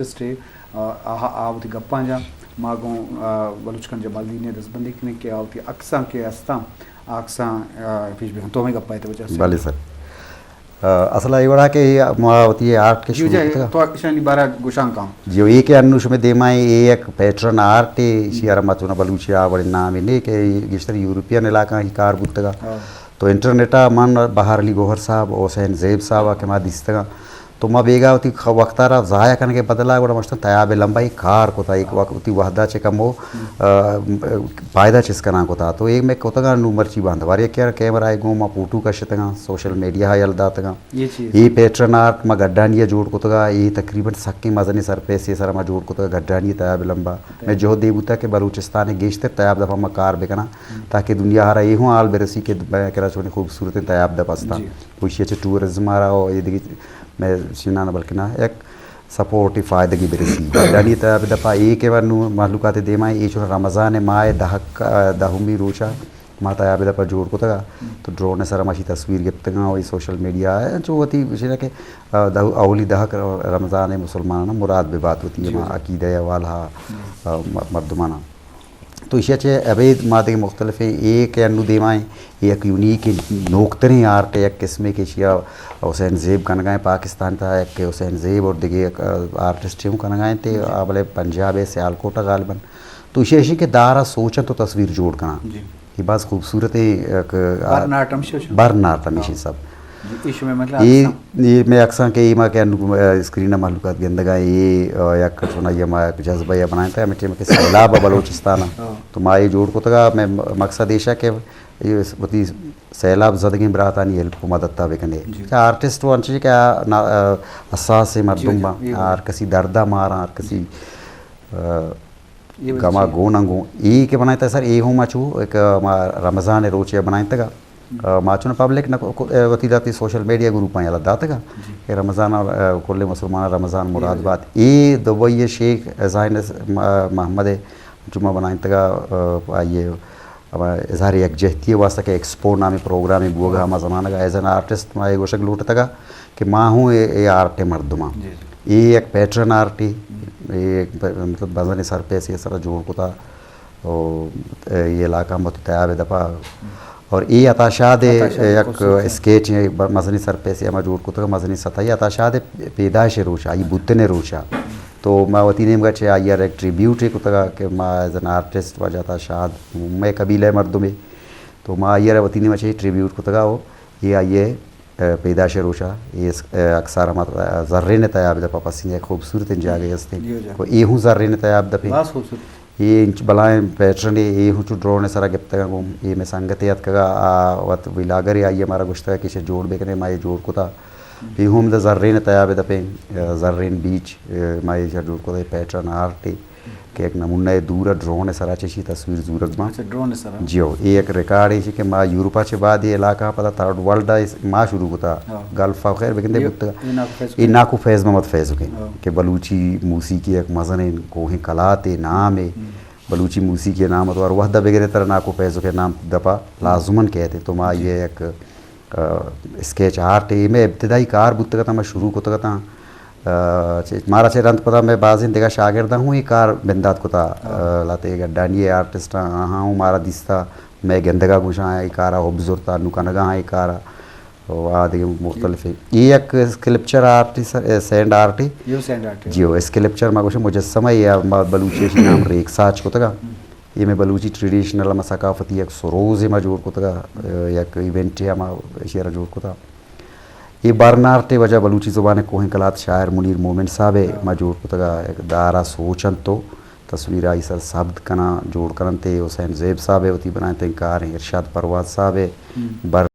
آرٹسٹ ء، آ، آ، آ وتی گپاں جاں، ما گوں، آ، بلوچ خان جمالدینی ء دزبندی کنیں کہ آ وتی عکساں کہ استاں، آ عکساں، آ، پیش بکن۔ تو ہمے گپا ء توجہ سے۔ بلے سر۔ آ، اصل ء اے وڑا کہ ما وتی آرٹ کہ جی، شروع جی، کتگ۔ تو اشانی بارہ گوشان کن۔ جی، اے کہ انو شمے دیما اے یک پیٹرن آرٹ اے، ایشی ء را ما چونا بلوچی ء آ وڑیں نامے نے کہ گیشتر یورپین علاقہ ای کار بوتگا۔ ہاں۔ تو انٹرنیٹ ء من بہار علی گوہر صاحب، حسین زیب صاحب ء کہ ما دیستگاں، تو ما بیگا وتی خ-، وقت ء را ضائع کنگ ء بدلا گڑا مشتن تیاب لمبا ای کار کتا، ایک وقت وتی وحدہ چہ کمو، آ، پائدہ چست کنان کتا۔ تو اے مئے کتگاں نوں مرچی بندواری کہ کیمرہ ء گوں ما فوٹو کشتگاں، سوشل میڈیا ء یل داتگاں۔ اے پیٹرن آرٹ ما گڈانی ء جوڑ کتگا، اے تقریباً سکیں مزنیں سرپیسے سرا ما جوڑ کتگا گڈانی تیاب لمبا۔ مئے جہد اے بوتا کہ بلوچستان ء گیشتر تیاب دپا ما کار بکناں، تاکہ دنیا ء را اے ہوں حال برسی کہ مئے کرا چونیں خوبصورتیں تیاب دپ استاں۔ جی۔ تو ایشی ء چہ ٹورزم ء را و اے دگہ مئے چیناں بلکنا یک سپورٹی فائدگی برسی۔ گڈانی تیاب دپا اے کہ ور نوں مہلوکات دیما اے چون رمضان ء ماہ ء دہک، دہمی روچا ما تیاب دپا جوڑ کتگا۔ تو ڈرون ء سرا ما اشی تصویر گپتگاں و اے سوشل میڈیا ء چو وتی گوشینا کہ، آ، دہ-، اولی دہک رمضان ء مسلماناں مراد ببات وتی ہما عقیدہ ء والا، آ، م-، مردماناں۔ تو ایشی ء چہ ابید ما دگہ مختلفیں اے کہ انو دیما ایں، اے یک یونیک نوکتریں آرٹ ء یک قسمے کہ ایشی ء حسین زیب کنگا ایں پاکستان تہا، یک حسین زیب اور دگہ یک، آ، آرٹسٹ ہوں کنگا ایں تے، آ، بلے پنجاب ء سیالکوٹ ء غالباً۔ تو ایشی ء ایشی کہ دار ء سوچن تو تصویر جوڑ کناں۔ جی۔ اے باز خوبصورتیں یک، آ، برن آرٹ ہمیشی سب۔ برن آرٹ ہمیشی سب۔ جی، اے شمئے مطلب اے، اکساں؟ اے مئے اکساں کہ اے ما کہ انو، آ، اسکرین ء مہلوکات گندگا ایں، اے، آ، یک چونائی ء ما یک جذبہ ء بنائینتا، ہمے ٹائم کہ سیلاب ء بلوچستان ء۔ ہاں۔ تو ما اے جوڑ کتگا، مئے مقصد ایشا کہ اے وتی سیلاب زدگیں براتانی ہیلپ و مدد ء بکنے۔ جی۔ کہ آرٹسٹ و انچش کہ آ نا-، آ، حساس مردم جی، جی، باں، اے آ ہر کسی درد ء ماراں، ہر کسی، آ، اے وجہ گما چی؟ گون انگو۔ اے کہ بنائینتگ سر، اے ہوں ما چو ایک ما رمضان روچے بنائینتگا۔ آ، ما چون پبلک نہ کو-، کو-، اے وتی داتی سوشل میڈیا گروپاں یلا داتگا۔ جی۔ کہ رمضان، آ، کل مسلمان رمضان مراد بات۔ اے دبئی شیخ زائنس م-، محمد جمعہ بنائینتگا، آ، آئیے ہما اظہار یکجہتی ء واستہ کہ ایکسپو نامیں پروگرامے بوگا ہما زمانگ ء ایز این آرٹسٹ ما اے گوشگ لوٹتگا کہ ما ہوں اے، اے آرٹ ء مردماں۔ جی، جی۔ اے یک پیٹرن آرٹے، اے یک پ-، مطلب بزن سرپیسے سرا جوڑ کتا، او اے علاقہ مت تیاب دپا۔ اور اے عطا شاد ء عطا شاد یک اسکیچ ء ب-، مزنی سرپیسے ہما جوڑ کتگ، مزنی سطح عطا شاد ء پیدائش روچ، آئی بوتن روچا۔ تو ما وتی نیمگا چہ آئی ء را یک ٹریبیوٹ ء کتگ کہ ما ایز این آرٹسٹ واجہ عطا شاد مئے قبیلہ ء مردمے۔ تو ما آئی ء را وتی نیمگا چہ ٹریبیوٹ کتگ و اے آئی ء، ء، پیدائش ء روچا اے اس-، ء، اکثر ہما زرین ء تیاب دپا پسنی یک خوبصورت جاگہے ہستیں۔ جی، جی۔ و اے ہوں زرین ء تیاب دپے۔ باز خوبصورت۔ اے انچ بلائیں پیٹرن اے، اے ہوں چو ڈرون ء سرا گپتگ گوں۔ اے مئے سنگتے اتکگ آ وت ویلاگرے آئی ء مارا گوشتگ کہ ایشی جوڑ بکنے، ما اے جوڑ کتا۔ اے ہوں ہمدا زرین ء تیاب دپیں، ء، زرین بیچ، ء، ما ایشی جوڑ کتا، اے پیٹرن آرٹ اے کہ یک نمونہ ء دور ء ڈرون ء سرا چہ ایشی تصویر زورگ باں۔ اچھا، ڈرون ء سرا۔ جی ہو، اے یک ریکارڈ اے کہ ما یورپا چہ بعد اے علاقہ پدا تھرڈ ورلڈ ء اس-، ما شروع کتا۔ ہاں۔ گلف ء خیر بگندے اے، بوتگ۔ اے ناکو فیض اے ناکو فیض محمد فیض اکیں ہاں۔ کہ بلوچی موسیقی یک مزنیں کوہیں کلاتے نامے۔ ہم۔ بلوچی موسیقی نام تو ہر وحدہ بگرے ترا ناکو فیض اکیں نام دپا لازمن کہتے۔ تو ما جی۔ اے یک ء، اسکیچ آرٹ ء مئے ابتدائی کار بوتگ اتاں، ما شروع کتگ اتاں۔ ء، چہ، مارا چہ رند پدا مئے بازیں دگہ شاگرداں ہوں اے کار بندات کتا۔ ہاں۔ ء، لہتے گڈانی ء آرٹسٹاں، آہاں ہوں مارا دیستا، مئے گندگا گوشاں اے کارا حب زرتا، نوں کنگا اے کارا۔ و آ دگہ مختلف اے۔ اے یک اسکلپچر آرٹ ء سر، اے سینڈ آرٹ ء۔ اے سینڈ آرٹ ء۔ جی ہو، اسکلپچر ما گوشاں مجسمہ اے، ما بلوچی ء نام ریک ساچ کتگا۔ ہم۔ اے مئے بلوچی ٹریڈیشنل ہما ثقافتی یک سروزے ما جوڑ کتگا، ء، یک ایونٹے ہما ایشی ء را جوڑ کتا۔ اے برن آرٹ ء وجہ بلوچی زبان ء کوہیں کلات شاعر منیر مومن صاحب ء ما جوڑ کتگا، یک دارا سوچ انت تو تصویر آئی سر ثبت کناں، جوڑ کننت ء حسین زیب صاحب ء وتی بنائیں تنکار ارشاد پرواز صاحب ء بر